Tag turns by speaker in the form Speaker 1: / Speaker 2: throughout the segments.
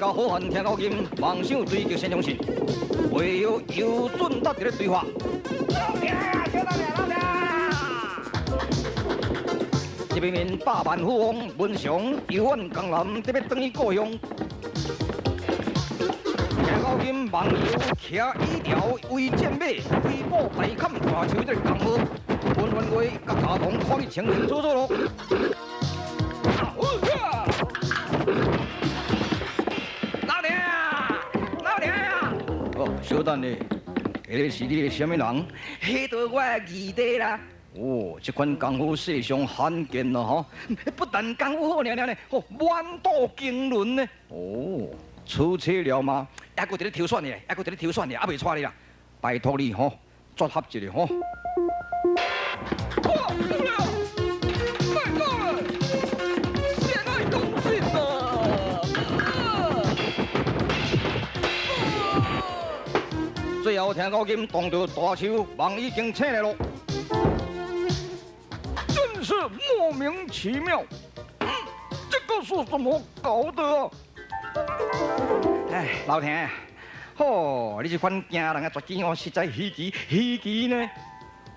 Speaker 1: 家好漢聽到今，妄想追求先相信，唯有有准搭佇咧對話。老兄，小等下，老兄。一面面百萬富翁文祥游遠江南，得欲轉去故鄉。聽到今網友騎椅條為戰馬，揮布大砍大樹這個功夫，文員月佮家童看得清清楚楚咯。老娘，老娘！哦，小等咧，彼个是你的啥物人？彼都我的二弟啦。哦，這款功夫世上罕見咯，吼！不但功夫好爾爾呢，吼，滿肚經綸呢。哦，出車了嗎？猶閣佇咧挑選呢，猶閣佇咧挑選呢，猶未帶你啦。拜託你吼，撮合一下吼。哇，有了！賣講了，先愛講真啊！最後聽到今當著大樹，夢已經醒來咯。
Speaker 2: 真是莫名其妙，這個是怎麼搞的啊？
Speaker 1: 哎，老天，吼，你這款驚人的絕技哦，實在稀奇稀奇呢。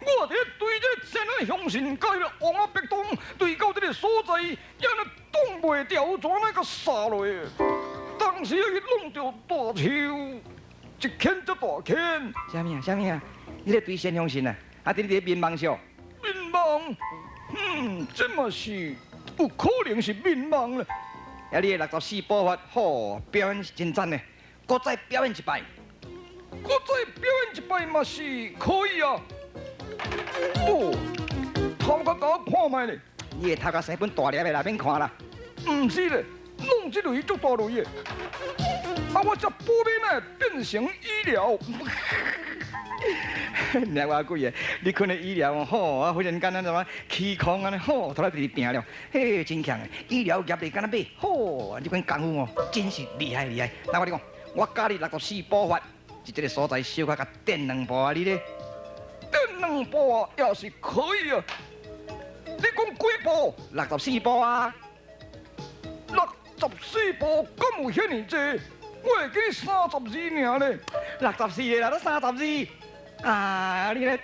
Speaker 2: 我佇咧對這善愛鄉親佮彼個王仔白東對到這個所在，也若擋袂牢，怎來共殺落？當時去弄著大樹，一牽才大牽。
Speaker 1: 啥物啊？啥物啊？你咧對善鄉親啊？啊，佇你咧眠夢笑？
Speaker 2: 眠夢？嗯，這嘛是有可能是眠夢了。
Speaker 1: 啊，你的64步法，吼，表演是真讚呢。閣再表演一擺，
Speaker 2: 閣再表演一擺嘛是可以啊。哦，頭殼共我看覓咧？
Speaker 1: 你的頭殼生本大粒的啦，免看啦。
Speaker 2: 毋是咧，弄這類足大類的。啊，我這補面會變成醫療。
Speaker 1: 掠我鬼的，你睏的醫療吼，啊，忽然間咱怎麼起空按呢，吼，頭來直直拚了，嘿，真強的，醫療業力敢若買，吼，這款功夫哦，真是厲害厲害。那我跟你講，我教你64步法，佇這个所在小可共墊兩步啊，你咧？
Speaker 2: 墊兩步啊，也是可以啊。你講幾步？64
Speaker 1: 步啊。
Speaker 2: 64步，敢有遐爾濟？我會記32爾咧。
Speaker 1: 64个啦，都32。啊！你咧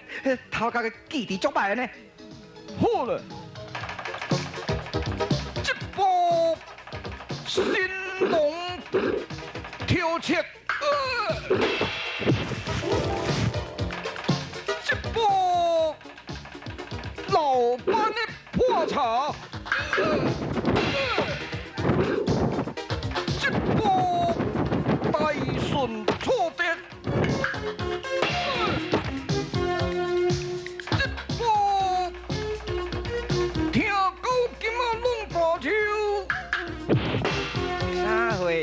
Speaker 1: 頭殼个記憶足歹呢。
Speaker 2: 好了，這步神龍跳切，這步老班的破茶，這步大順錯跌。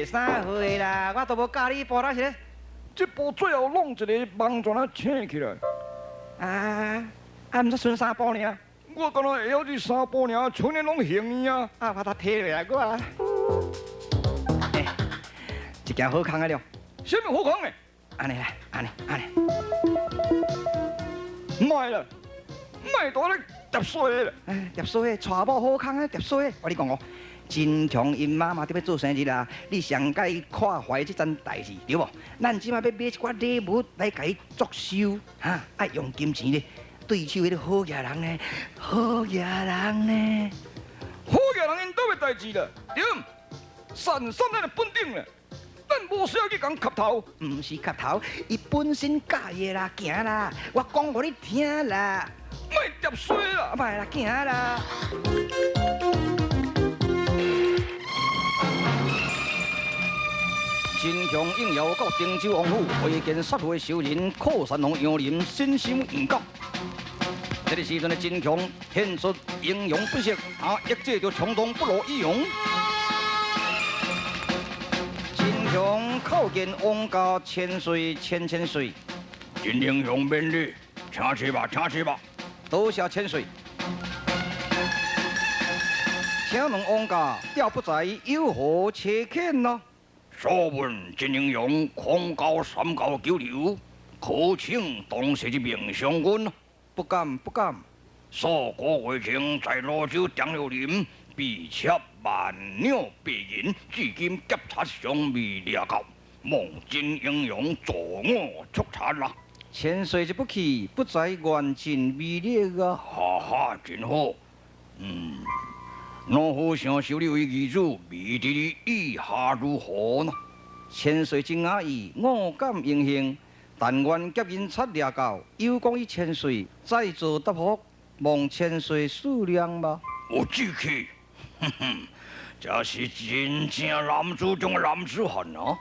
Speaker 1: 啥岁啦？我都無教你步，哪是咧？
Speaker 2: 這步最後弄一个網全仔請起來。
Speaker 1: 啊啊！毋才賰三步爾。
Speaker 2: 我敢若會曉這三步爾，剩的攏行啊。
Speaker 1: 啊，把它提落來我。欸，一件好康的了。
Speaker 2: 啥物好康的？
Speaker 1: 按呢啦，按呢，按呢。
Speaker 2: 莫啦，莫蹛咧疊衰啦。
Speaker 1: 哎，疊衰，娶某好康啊，疊衰。我跟你講哦。真強𪜶媽媽得欲做生日啦，你上蓋看懷這樁代誌，對無？咱這馬欲買一寡禮物來共伊祝壽，哈，愛用金錢咧，對手彼个好額人呢，好額人呢，
Speaker 2: 好額人𪜶兜的代誌啦，對，善善咱的本領啦，咱無需要去共磕頭，
Speaker 1: 毋是磕頭，伊本身佮意的啦，行啦，我講予你聽啦，
Speaker 2: 莫疊衰啦，
Speaker 1: 莫啦，行啦。真強應邀到汀州王府會見殺父的仇人擴山王楊林，身心毋甘。這个時陣的真強顯出英勇不息，啊，抑制著衝動不落一勇。真強叩見王家千歲千千歲，
Speaker 2: 真英雄免禮，請坐吧，請坐吧。
Speaker 1: 多謝千歲。請問王家調不在有何差遣呢？
Speaker 2: 所聞真英雄，空高三教九流，可請當世之名相君。
Speaker 1: 不敢不敢。
Speaker 2: 數個月前在瀘州張柳林
Speaker 1: 被窃万两白银，至今劫贼尚未掠到，望真英雄助我捉贼啦！
Speaker 3: 千岁这部戏不知愿尽微力啊！
Speaker 1: 哈哈，真好。老夫想收你为义子，未知你意下如何呢？
Speaker 3: 千岁真雅意，我感荣幸。但愿劫银贼掠到，有功于千岁，再做答复，望千岁恕谅吧。
Speaker 1: 有志气，哼哼，这是真正男子中的男子汉啊！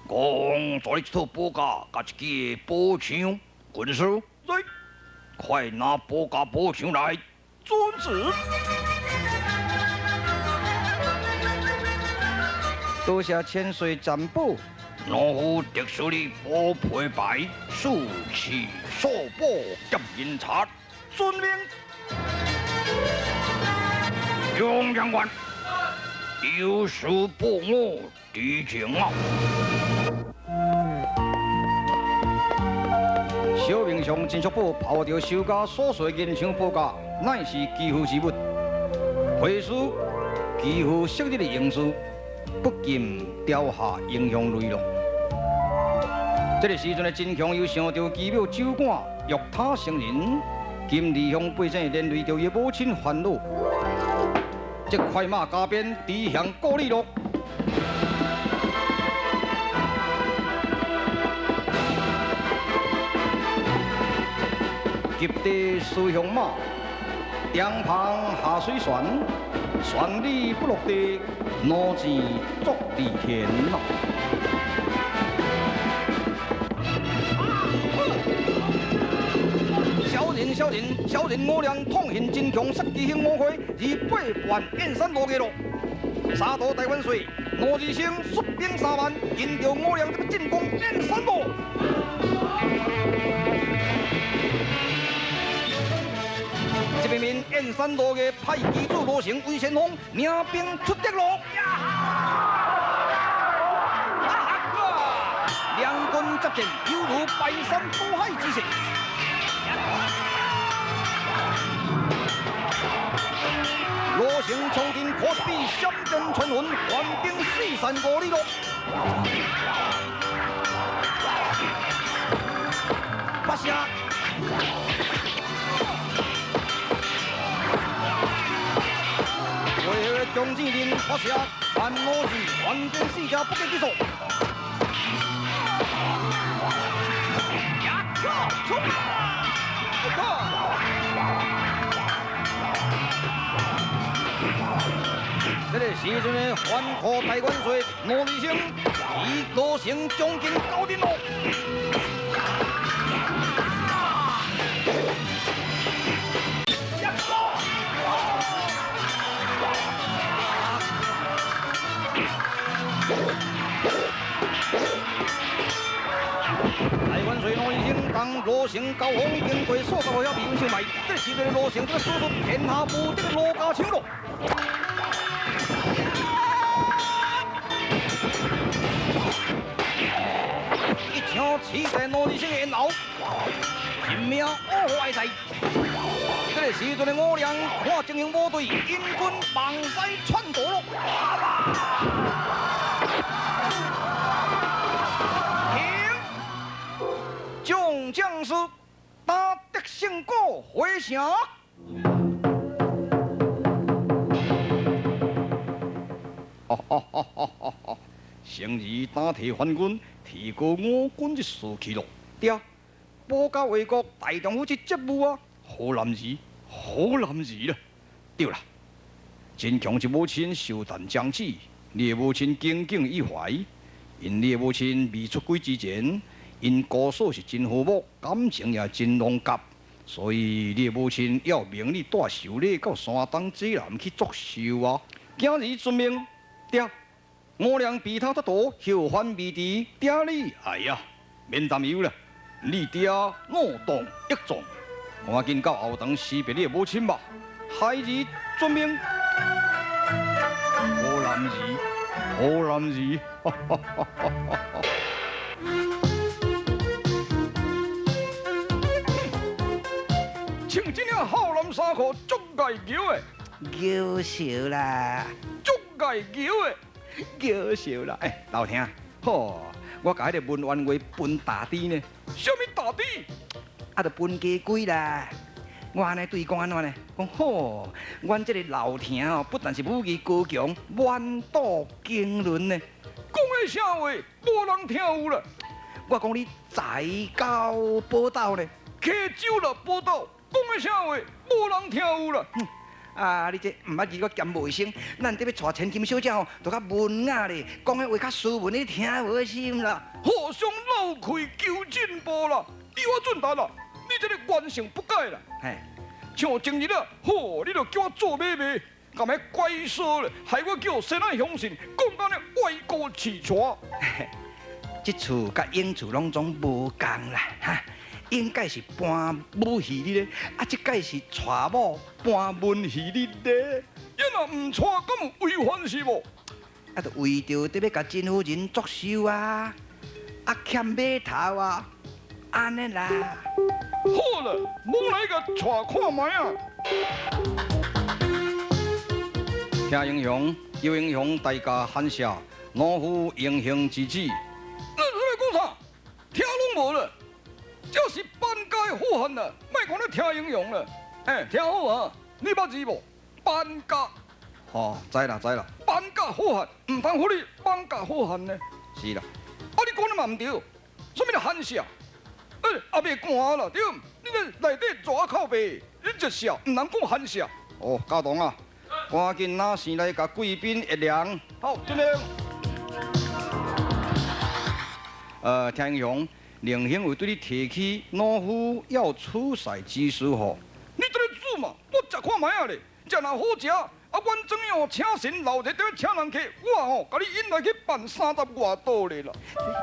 Speaker 1: 我王助你一套宝甲，佮一支宝枪，军师，
Speaker 2: 来，
Speaker 1: 快拿宝甲宝枪来。
Speaker 2: 遵旨。
Speaker 3: 多谢千岁占卜。
Speaker 1: 老夫特赐你宝佩牌，四气数宝劫银贼。
Speaker 2: 遵命。
Speaker 1: 杨长官，有事报我知情啊！
Speaker 3: 小明上金属宝抛掉修家所属的银枪宝甲，乃是肌肤之物。回师肌肤昔日的英姿，不禁掉下英雄泪咯。这个时阵的真强又想到奇妙酒馆玉塔成人，金利乡百姓连累著伊母亲烦恼，这快马加鞭，直向故里路。急地思乡马，两旁下水船，船里不落地，脑子作地天呐。小人小人小人，我俩痛恨真强，杀机兴我会，而8万燕山路嘅路，三道台湾税，罗志成率兵3万，跟着我俩这个进攻燕山路。这边面燕山路嘅派机主罗成为先锋，领兵出敌咯。两军接战，犹如排山倒海之势。罗成冲阵可比闪电穿云，还兵四散5里路。发射！为何将战阵发射？万罗是还兵四家不计其数。
Speaker 2: 冲！
Speaker 3: 这个时阵的环河大元帅罗立成，以罗成将军高阵咯。大元帅罗立成当罗成交锋经过数十回合未有胜败，这个时阵的罗成这个使出天下无敌的罗家枪咯。一枪刺在罗立成的咽喉，人命乌虎在。这个时阵的五良看情形无对，引军往西窜逃咯。停！众将士打得胜鼓回城。哈！成儿打提反军，提高我军的士气咯。对啊，保家卫国，大丈夫之职务啊！好男儿，好男儿啦！对啦，真强之母亲寿诞将至，你的母亲耿耿于怀，因你的母亲未出轨之前，𪜶姑嫂是真和睦，感情也真融洽，所以你的母亲要命你带寿礼到山东济南去祝寿啊！今日遵命，对。我俩被他得夺，后患未知。爹你，哎呀，免担忧啦，你爹怒动益壮，赶紧到后堂辞别你的母亲吧。孩儿遵命。好男儿，好男儿，哈哈哈哈哈！
Speaker 2: 穿这领好男衫裤足爱叫的，
Speaker 1: 枵笑啦，
Speaker 2: 足爱枵的，
Speaker 1: 枵笑啦！欸，老听，吼，我共彼个文员话分大滴呢。
Speaker 2: 啥物大滴？
Speaker 1: 啊，就分家规啦。我按呢对伊讲按怎呢？讲吼，阮这个老听哦，不但是武艺高强，满肚经纶呢。
Speaker 2: 讲的啥话？无人听有啦。
Speaker 1: 我讲你才高宝斗呢，
Speaker 2: 溪酒啦宝斗，讲的啥话？无人听有啦。
Speaker 1: 啊！你这毋捌字阁兼无卫生，咱得欲娶千金小姐吼，就较文雅咧，讲的话较斯文，你听无是毋啦？
Speaker 2: 互相闹开求进步啦！你我准达啦，你这个原性不改啦。
Speaker 1: 嘿，
Speaker 2: 像前日啊，吼，你就叫我做买卖，共彼乖说咧，害我叫先仔乡亲讲到呢歪高饲带。
Speaker 1: 这厝佮永厝拢总无仝啦，哈！应该是搬武戏哩咧，啊，这届是娶某搬文戏哩咧。
Speaker 2: 伊若毋娶，敢有违反是无？
Speaker 1: 啊，就为著得欲共甄夫人祝寿啊，啊，欠码头啊，按呢啦。
Speaker 2: 好啦，摸来共娶看觅啊！
Speaker 3: 听英雄，有英雄大家喊下，农夫英雄之子。
Speaker 2: 你咧讲啥？听拢无啦。这是搬家的好汉啦，莫讲咧听英雄啦。欸，听好啊，你捌字无？搬家。
Speaker 3: 哦，知啦知啦。
Speaker 2: 搬家好汉，毋通予你搬家好汉呢。
Speaker 3: 是啦。
Speaker 2: 啊，你讲的嘛毋对，啥物寒舍？欸，也袂寒啦，对？你这内底热口白，你热舍，毋通讲寒舍。
Speaker 3: 哦，家栋啊，赶紧拿生来共贵宾一量。
Speaker 2: 好，这个。
Speaker 3: 听英雄。宁兴有对你提起老夫要出赛之事吼，
Speaker 2: 你这个煮嘛，我食看觅仔咧，食若好食，啊，阮怎样请神老日得请人客，我吼共你引来去办30外桌咧啦。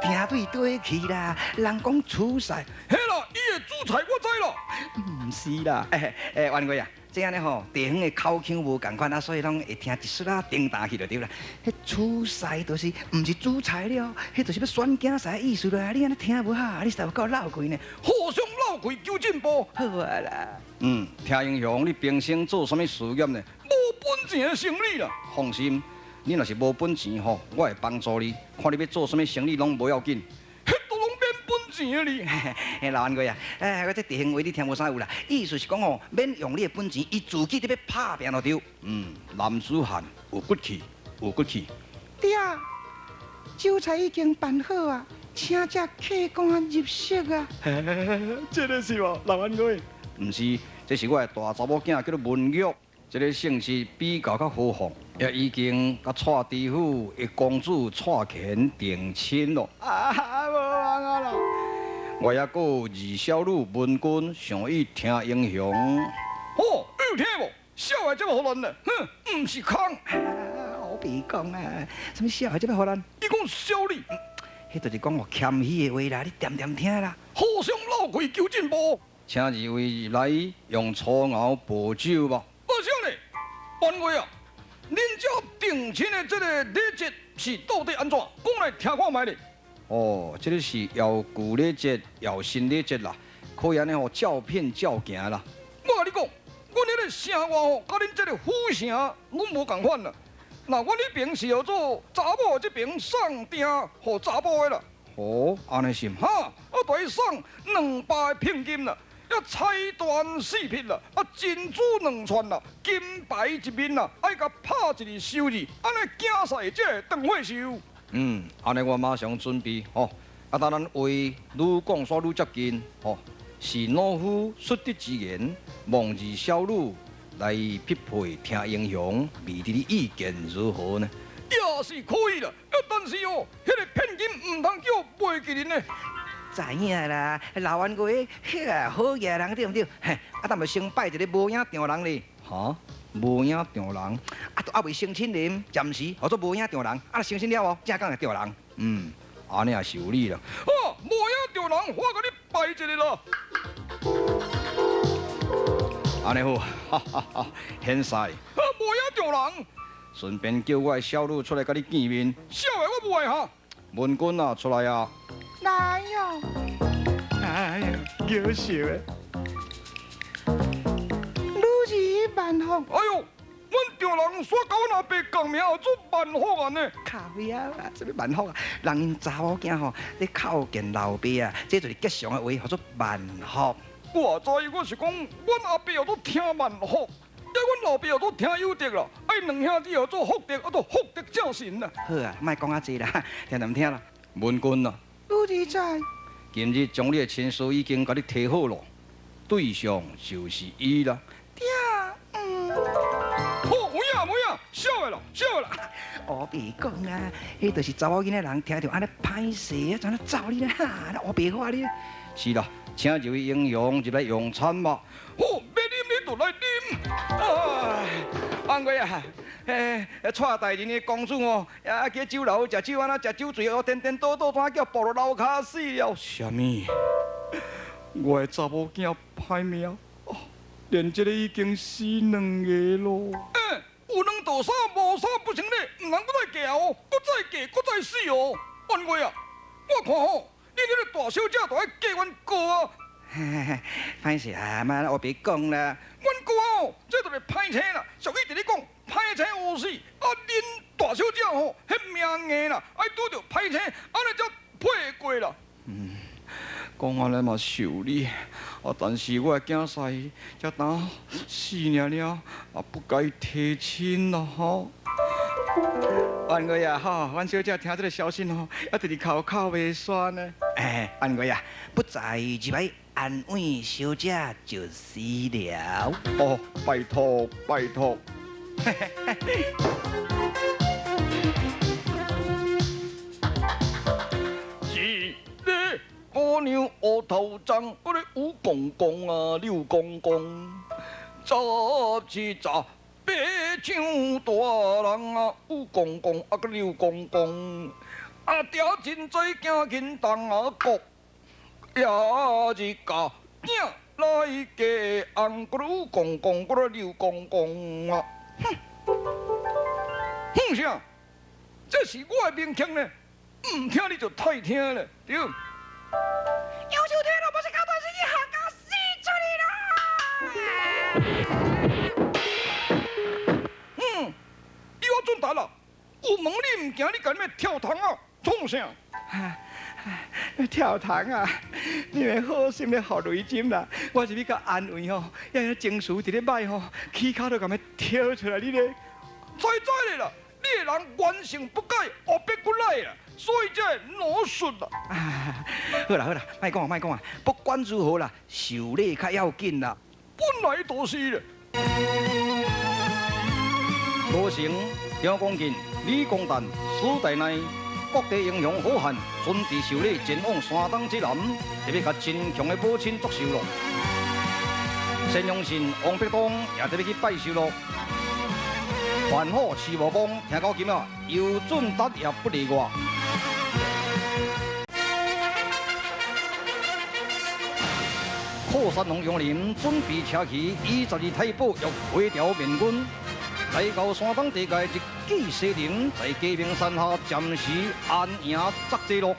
Speaker 1: 听对对去啦，人讲出赛，
Speaker 2: 嘿啦，伊会煮菜我知啦。
Speaker 1: 毋是啦，欸欸，万贵啊。这按呢吼，地方的口腔无仝款啊，所以拢会听一丝仔重担去就对啦。彼主赛就是，毋是煮菜了，彼就是欲选竞赛的意思啦。你按呢听无哈？你实在有够闹开呢。
Speaker 2: 互相闹开求进步。
Speaker 1: 好啊啦。
Speaker 3: 听英雄，你平生做啥物事业呢？
Speaker 2: 无本钱的生意啦。
Speaker 3: 放心，你若是无本钱吼，我会帮助你。看你欲做啥物生意拢无要紧。
Speaker 2: 钱哩，
Speaker 1: 嘿，老安哥啊，哎，我这地方话你听无啥有啦。意思是讲吼，免用你的本钱，伊自己伫欲拍拚就对。
Speaker 3: 男子汉有骨气，有骨气。
Speaker 4: 对啊，酒菜已经办好啊，请这客官入席啊。
Speaker 2: 这个是无，老安哥？
Speaker 3: 毋是，这是我的大查某囝，叫做文玉。这个姓氏比较较豪放，也已经佮蔡知府的公子蔡乾定亲咯。
Speaker 2: 啊，无望啊啦！
Speaker 3: 我抑阁有二小女文君，想欲听英雄。
Speaker 2: 吼，有听无？痟的这么予咱呢？哼，毋是空。
Speaker 1: 我白讲啊，啥物痟的这么予咱？
Speaker 2: 伊讲小女，
Speaker 1: 彼就是讲我谦虚的话啦，你恬恬听啦。
Speaker 2: 互相闹开求进步，
Speaker 3: 请二位入来用粗熬薄酒吧。
Speaker 2: 阿啥呢？万贵啊，恁遮定亲的这个礼节是到底按怎？讲来听看觅咧。
Speaker 3: 哦，这个是要旧礼节，要新礼节啦，可以按呢吼照片照行啦。
Speaker 2: 我共你讲，阮彼个城外吼，佮恁这个府城拢无仝款啦。那阮彼边是叫做查某这边送订予查埔的啦。
Speaker 3: 哦，按呢是？
Speaker 2: 哈，啊，得送200个聘金啦，啊，彩缎4匹啦，啊，珍珠2串啦，金牌1面啦，爱共拍一个收字，按呢竞赛才会当岁寿。
Speaker 3: 按呢我马上准备吼。啊，当咱话愈讲煞愈接近吼，是老夫出德之言，望二小女来匹配听英雄，未知你意见如何呢？
Speaker 2: 也是可以啦，啊，但是哦，彼个聘金毋通叫袂记得呢。
Speaker 1: 知影啦，老冤家，彼个好野人对毋对？嘿，啊，咱咪先拜一个无影丈人咧。
Speaker 3: 哈？无影丈人？
Speaker 1: 啊，都犹未成亲咧，暂时号做无影丈人。啊，成亲了后，才讲会丈人。
Speaker 3: 按呢也是有理啦。
Speaker 2: 哦，无影丈人，我共你拜一个啦。
Speaker 3: 按呢好，哈哈哈，现赛。
Speaker 2: 啊，无影丈人。
Speaker 3: 顺便叫我的小女出来共你见面。
Speaker 2: 小的我无爱哈。
Speaker 3: 文君啊，出来啊！
Speaker 4: 来哟！
Speaker 2: 哎呀，娇笑的。
Speaker 4: 女儿万福。
Speaker 2: 哎呦，阮丈人煞佮阮阿爸共名号做万福安呢。
Speaker 1: 靠呀，啥物万福啊？人𪜶查某囝吼，咧叩见老爸啊，这就是吉祥的话，号做万福。
Speaker 2: 我知，我是讲，阮阿爸号做听万福，啊，阮老爸号做听有德啦，啊，𪜶两兄弟号做福德，啊，做福德正神啦。
Speaker 1: 好啊，莫讲遐济啦，听毋听啦？文君啊，
Speaker 4: 女儿在。
Speaker 1: 今日将你的亲事已经共你提好咯，对象就是伊啦。
Speaker 4: 对，嗯。
Speaker 2: 好，有影无影，痟的啦，痟的啦。
Speaker 1: 乌白讲啊，彼就是查某囡仔人听著按呢歹势啊，怎啊走你咧？哈，乌白话你。是啦，请这位英雄入来用餐吧。
Speaker 2: 好，欲啉你就来啉。
Speaker 1: 哎，安贵啊，嘿，蔡大人的公主哦，啊，去酒楼食酒，按怎食酒醉哦，颠颠倒倒，怎叫步落楼跤死了？
Speaker 2: 啥物？我的查某囝歹命，连这个已经死两个咯。欸，有两道衫，无衫不成礼，毋通阁再嫁哦，阁再嫁，阁再死哦。安贵啊，我看吼，你这个大小姐就爱嫁阮哥啊。
Speaker 1: 歹势啊，妈，我别讲啦。
Speaker 2: 阮哥哦，这就是歹星啦。俗语伫咧讲，歹星乌死，啊，恁大小姐吼，彼命硬啦，爱拄著歹星，按呢才配过啦。
Speaker 1: 嗯，讲按呢嘛受你，啊，但是我的囝婿才当死尔尔，啊，不该提亲啦吼。安月啊，吼，阮小姐听这个消息吼，犹伫咧哭哭袂煞呢。哎，安月啊，不在入来安慰小姐就是了。
Speaker 2: 哦，拜托拜托。一个姑娘乌头鬃，搁咧吴公公啊，刘公公，十七十八像大人啊，吴公公啊，搁刘公公，啊，嗲真济惊紧动啊，国也是甲囝来嫁翁，搁咧吴公公，搁咧刘公公啊，哼，哼啥？这是我的名腔呢，毋听你就太听了，对。
Speaker 4: 杨秀天了，不是搞短时间，行到死出去啦！
Speaker 2: 嗯，你我准达啦，有门你毋行，你干咩跳窗啊？创啥？
Speaker 1: 跳窗啊！你们好心咧予雷针啦，我是欲共安慰吼，遐情绪伫咧歹吼，起跤都共欲跳出来，你咧
Speaker 2: 知知咧啦！你的人原性不改，恶变骨来啦，所以才会脑损啦。
Speaker 1: 好啦好啦，莫讲啊莫讲啊，不管如何啦，受礼较要紧啦。
Speaker 2: 本来就是咧。
Speaker 1: 罗成、张公进、李公诞、苏大内，各地英雄好汉准备受礼前往山东之南，特别共真强的母亲祝寿咯。陈荣信、王必东也特别去拜寿咯。范虎、徐无功听到今啊，尤准达也不例外。靠山王杨林准备车骑22太保欲回朝面军，来到山东地界一骑西林，在鸡鸣山下暂时安营扎寨咯。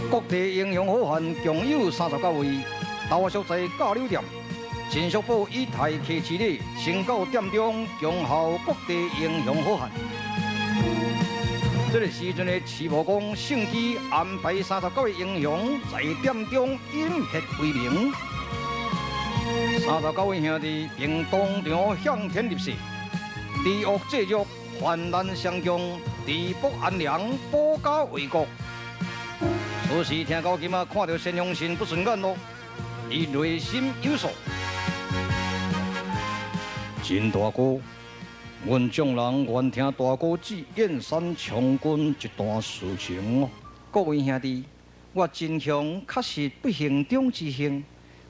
Speaker 1: 各地英雄好汉共有39位，投宿在甲柳店。陈叔宝以待客之礼，先到店中恭候各地英雄好汉。这个时阵的徐无功乘机安排39位英雄在店中饮血为名。39位兄弟并当场向天立誓，治恶济弱，患难相共，治国安良，保家卫国。此时听到今仔看著陈荣信不顺眼咯，伊内心有数。陈大哥，阮众人愿听大哥指燕山将军一段事情哦。各位兄弟，我真雄确实不幸中之幸。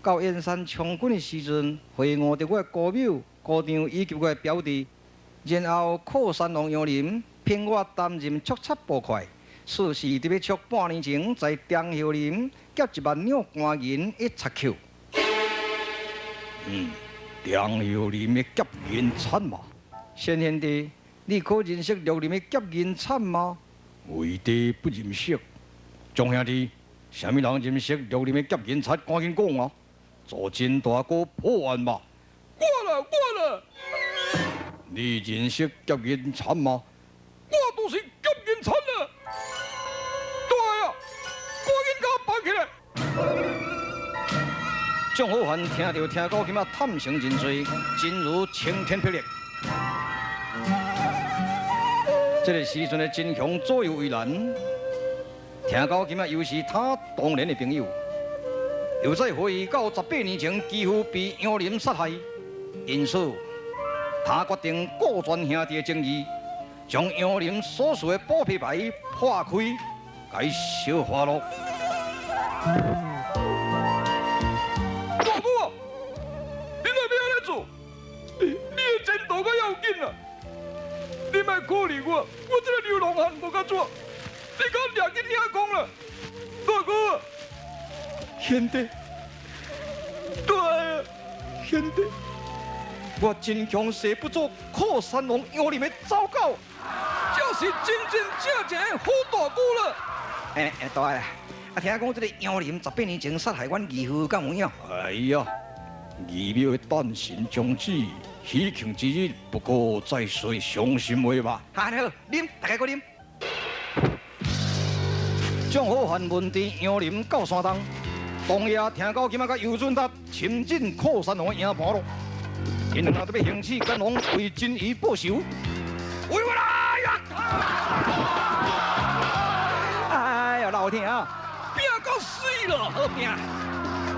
Speaker 1: 到燕山将军的时阵，会晤著我的姑母、姑丈以及我的表弟，然后靠山王杨林聘我担任督察捕快。此时伫欲捉半年前在张秀林劫1万两官银的贼寇。张秀林的劫银惨嘛？先兄弟，你可认识绿林的劫银惨吗？
Speaker 3: 为弟不认识。众兄弟，啥物人认识绿林的劫银贼？赶紧讲啊！做真大哥破案吧。
Speaker 2: 我啦，我啦。
Speaker 3: 你認識劫銀慘嗎？
Speaker 2: 我就是劫銀慘啦。大啊，趕緊共我綁起來。
Speaker 1: 蔣好漢聽著聽到，今仔探成真濟，真如晴天霹靂。這個時陣的真強左右為難，聽到今仔又是他當年的朋友，又再回憶到18年前幾乎被楊林殺害，因此他決定顧全兄弟的情義，將楊林所屬的保庇牌破開，共燒化咯。
Speaker 2: 大哥啊，你哪欲按呢做？你的前途較要緊啊！你莫可憐我，我這個流浪漢無較怎，你共掠去聽講啦，大哥啊，
Speaker 3: 兄弟，對啊，兄弟，我真強誓不做靠山王楊林的走狗，
Speaker 2: 這是真真正正的好大哥啦。
Speaker 1: 欸欸，大啊，啊聽講這个楊林18年前殺害阮義父，敢有影？
Speaker 3: 哎呀，義廟的誕辰將至，喜慶之日，不過再說傷心話吧。
Speaker 1: 好，好，啉，大家閣啉。蔣好漢問佇楊林到山東，當夜聽到今仔佮尤準達深進靠山王的營盤咯，𪜶兩个欲行刺乾隆，為真義報仇。為我來呀！哎呀，老天啊，
Speaker 2: 拼到死了，
Speaker 1: 好拼！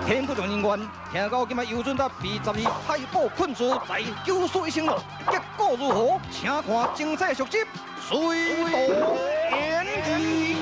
Speaker 1: 天不盡人願，聽講今仔尤準達被12太保困住，在九死一生咯。結果如何？請看精彩續集《隋唐演義》。